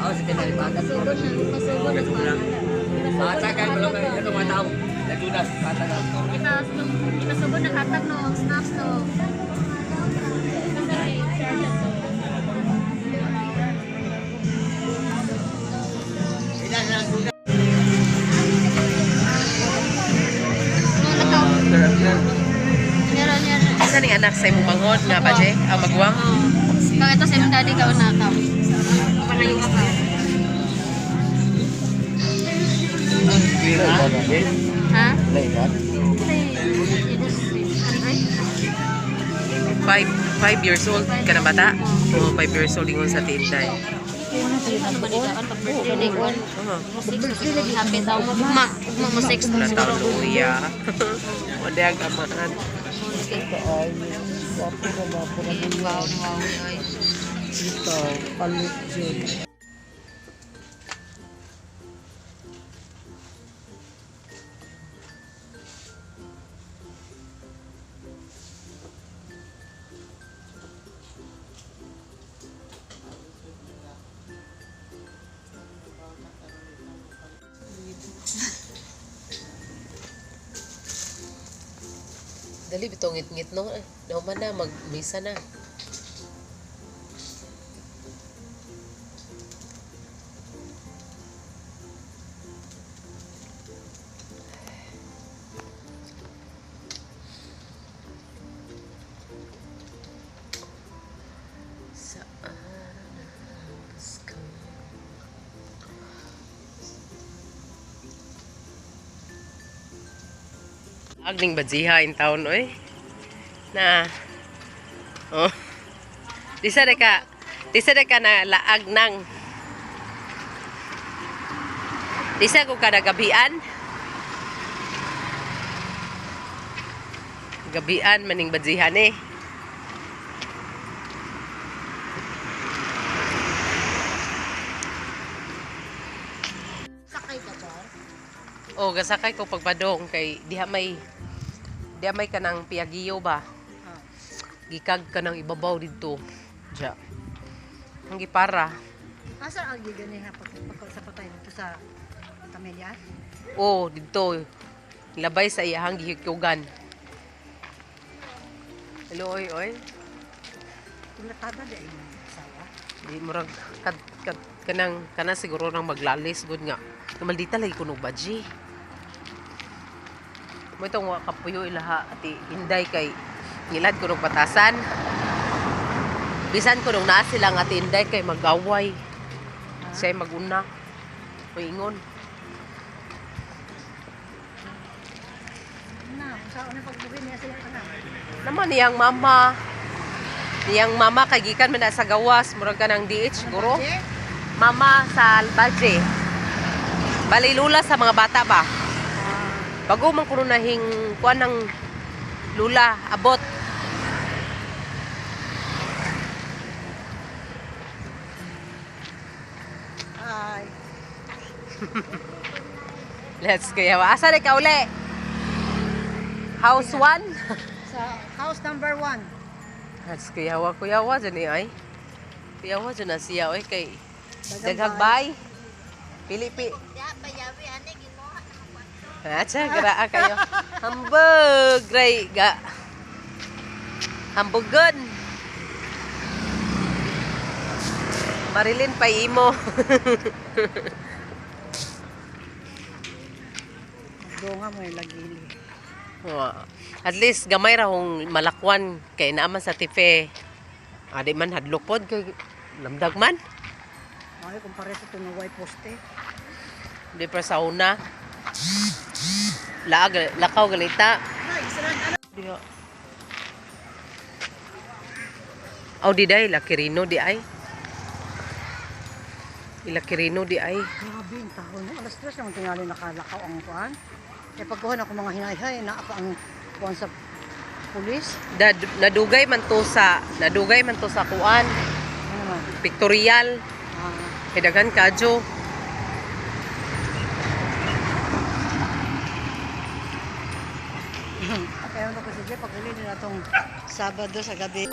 Oh, sa tinali pa. Pasugod na, pasugod na. Matagal mo lang ito mga tao. Lagunas, matagal. Ipasugod na hatag no, ang snacks no. Meron, meron. Asa ning anak sa imong manghod nga ba, Je? Ang magwang? Kang ito sa imong daddy ka una ka. Pangayo ka pa. Ha? 5 years old ka na bata? Oo, 5 years old ingon sa tinday. Ano ba nila? Pag birthday ni Gwen. Oo. Mo six na siguro. Happy daw mo. Ugma, ugma mo six na Wala siguro. taon luya. Wala ang amahan. Wow, wow, ay. Ito, palit yun. Dali bitong ngit-ngit no. Eh, Nauman na magmisa na. Sa araw ng Pasko. Agning badziha in town oy. Na. Oh. Di sa ka. Di sa ka na laag nang. Di sa ko ka nagabian. Gabian maning badzihan eh. Sakay ka ba? Oh, gasakay ko pagpadong kay diha may kanang piyagiyo ba. Ah. Gikag ka ng ibabaw didto. Diya. Ang gipara. Asa ang gigani ha pag, pag sa patay dito sa Tamelias? Oh, didto. Labay sa iyahang gihikugan. Hello, oy, oy. Tulatada di ay asawa. Di murag kad, kad, kanang kana siguro nang maglalis gud nga. Maldita lagi kuno baji. Mo itong wa kapuyo ilaha ati Inday kay ngilad kuno batasan. Bisan kuno naa sila nga ati Inday kay magaway. Siya maguna. Moingon. Na, sa una pagbuhi niya sila anak. Naman niyang mama. Niyang mama kay gikan man na sa gawas murag ka ng DH siguro. Mama sa Albaje. Bali lula sa mga bata ba? Bago man kuno nahing kuan ng lula abot. Ay, Let's kuya. Asa ni ka uli? House 1? sa house number 1. Let's kuya wa kuya wa dyan ni ay. Kuya wa dyan na siya oy kay daghag bay. Pili pi. Acha garaa kayo. Hambog gray ga. Hambugon. Marilyn pa imo. Donga mo yung lagili. Wa. At least gamay ra hong malakwan kay naaman sa tife. Adi man hadlok pod kay lamdag man. Ay, kumpara sa tunuway poste. Di pa sa una. Laag lakaw galita. Diha. Aw di day lakirino di ay. Ilakirino di ay. Grabe, ang tao no. 3:00 naman tingali nakalakaw ang kuan. Kaya pagkuhan ako mga hinayhay, na ako ang kuan sa pulis. Nadugay man to sa kuan Ano naman? pictorial Ah, kay daghan kadyo. kaya ano ko sige, pag uli nila tong Sabado sa gabi.